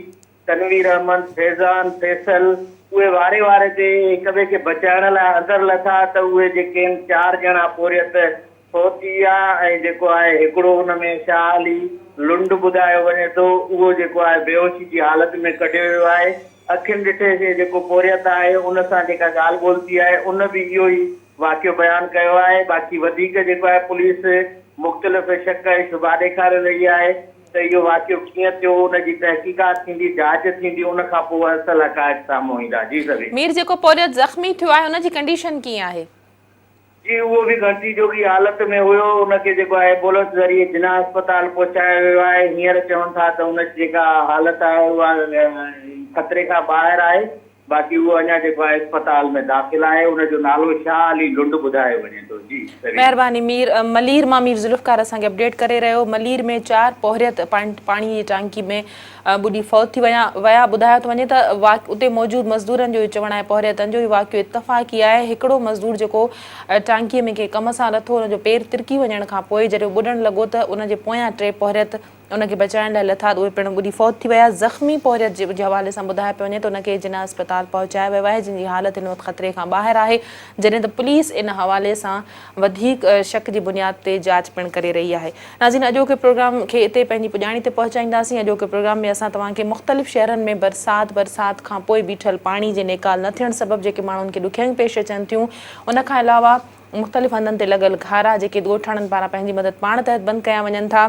تنوير احمد، فيضان، فيصل اهي واري واري تي هڪ ٻئي کي بچائڻ لاء اندر لٿا ته اهي جيڪي آهن چار ڄڻا پورهيت فوت ٿي ويا ۽ جيڪو آهي هڪڙو ان ۾ شاهه علي لنڊ ٻڌايو وڃي ٿو اهو جيڪو آهي بيهوشي جي حالت ۾ ڪڍيو ويو آهي اکين ڏٺي سي جيڪو پورهيت آهي ان سان جيڪا ڳالهه ٻولهه ٿي آهي ان به اهو ئي واقعو بيان ڪيو آهي باقي وڌيڪ جيڪو آهي پوليس مختلف شڪ ۽ شبها ڏيکاري رهي آهي ته اهو واقعو ڪيئن ٿيو ان جي تحقيقات ٿيندي جاچ ٿيندي ان کان پوء اصل حقائق سامهون ايندا جي سوين.
مير جيڪو پورهيت زخمي ٿيو آهي ان جي ڪنڊيشن ڪيئن آهي؟
جي اهو به ڳڻتي جوڳي حالت ۾ هيو، ان کي جيڪو آهي ايمبولنس ذريعي جناح اسپتال پهچايو ويو آهي، هينئر چون ٿا ته ان جي جيڪا حالت آهي اها خطري کان ٻاهر آهي، باقي اهو اڃا جيڪو آهي اسپتال ۾ داخل آهي، ان جو نالو شاهه علي لنڊ ٻڌايو وڃي ٿو. جي سوين.
مهرباني مير، ملير مان مير ذوالفقار اسان کي اپڊيٽ ڪري رهيو، ملير ۾ چار پورهيت پاڻي جي ٽانڪي ۾ ٻڏي فوت ٿي ويا ويا ٻڌايو ٿو وڃي ته اتي موجود مزدورن جو اهو چوڻ آهي پورهيتن جو اهو واقعو اتفاقي آهي هڪڙو مزدور جيڪو ٽانڪي ۾ ڪنهن ڪم سان لٿو ان جو پير ترڪي وڃڻ کان پوء جڏهن هو ٻڏڻ لڳو ته ان جي پويان ٽي پورهيت ان کي بچائڻ لاء لٿا ته اهي پڻ ٻڏي فوت ٿي ويا زخمي پورهيت جي حوالي سان ٻڌايو پيو وڃي ته ان کي جناح اسپتال پهچايو ويو آهي جنهن جي حالت هن وقت خطري کان ٻاهر آهي جڏهن ته پوليس ان حوالي سان وڌيڪ شڪ جي بنياد تي جاچ پڻ ڪري رهي آهي. ناظرين اڄوڪي پروگرام کي اتي پنهنجي پڄاڻي تي پهچائينداسين. اڄوڪي پروگرام ۾ اسان توهان کي مختلف شهرن ۾ برسات، برسات کان پوء بيٺل پاڻي جي نيڪال نه ٿيڻ سبب جيڪي ماڻهن کي ڏکيائيون پيش اچن ٿيون ان کان علاوه مختلف هنڌن تي لڳل گهارا جيڪي ڳوٺاڻن پاران پنهنجي مدد پاڻ تحت بند ڪيا وڃن ٿا.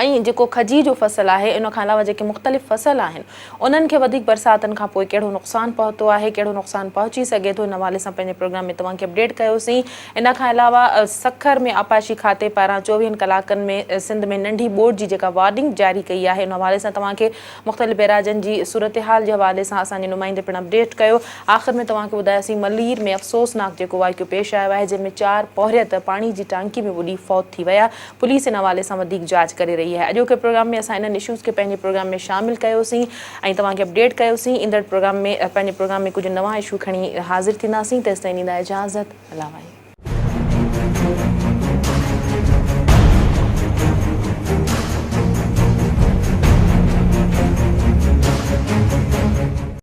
۽ جيڪو کجي جو فصل آهي ان کان علاوه جيڪي مختلف فصل آهن انهن کي وڌيڪ برساتن کان پوء ڪهڙو نقصان پهتو آهي ڪهڙو نقصان پهچي سگهي ٿو ان حوالي سان پنهنجي پروگرام ۾ توهان کي اپڊيٽ ڪيوسين ان کان علاوه سکر ۾ آبپاشي کاتي پاران چوويهن ڪلاڪن ۾ سنڌ ۾ ننڍي ٻوڏ جي جيڪا وارننگ جاري ڪئي آهي ان حوالي سان توهان کي مختلف بئراجن جي صورتحال جي حوالي سان اسان جي نمائندي پڻ اپڊيٽ ڪيو آخر ۾ توهان کي ٻڌايوسين ملير ۾ افسوسناڪ جيڪو واقعو پيش آيو آهي جنهن ۾ چار پورهيت پاڻي جي ٽانڪي ۾ ٻڏي فوت ٿي ويا پوليس ان حوالي سان وڌيڪ جاچ ڪري رهي آهي. اڄوڪي پروگرام ۾ اسان انهن اشوز کي پنهنجي پروگرام ۾ شامل ڪيوسين ۽ توهان کي اپڊيٽ ڪيوسين. ايندڙ پروگرام ۾ پنهنجي پروگرام ۾ ڪجهه نوان اشو کڻي حاضر ٿينداسين. تيستائين ڏيندا اجازت. الله واهي.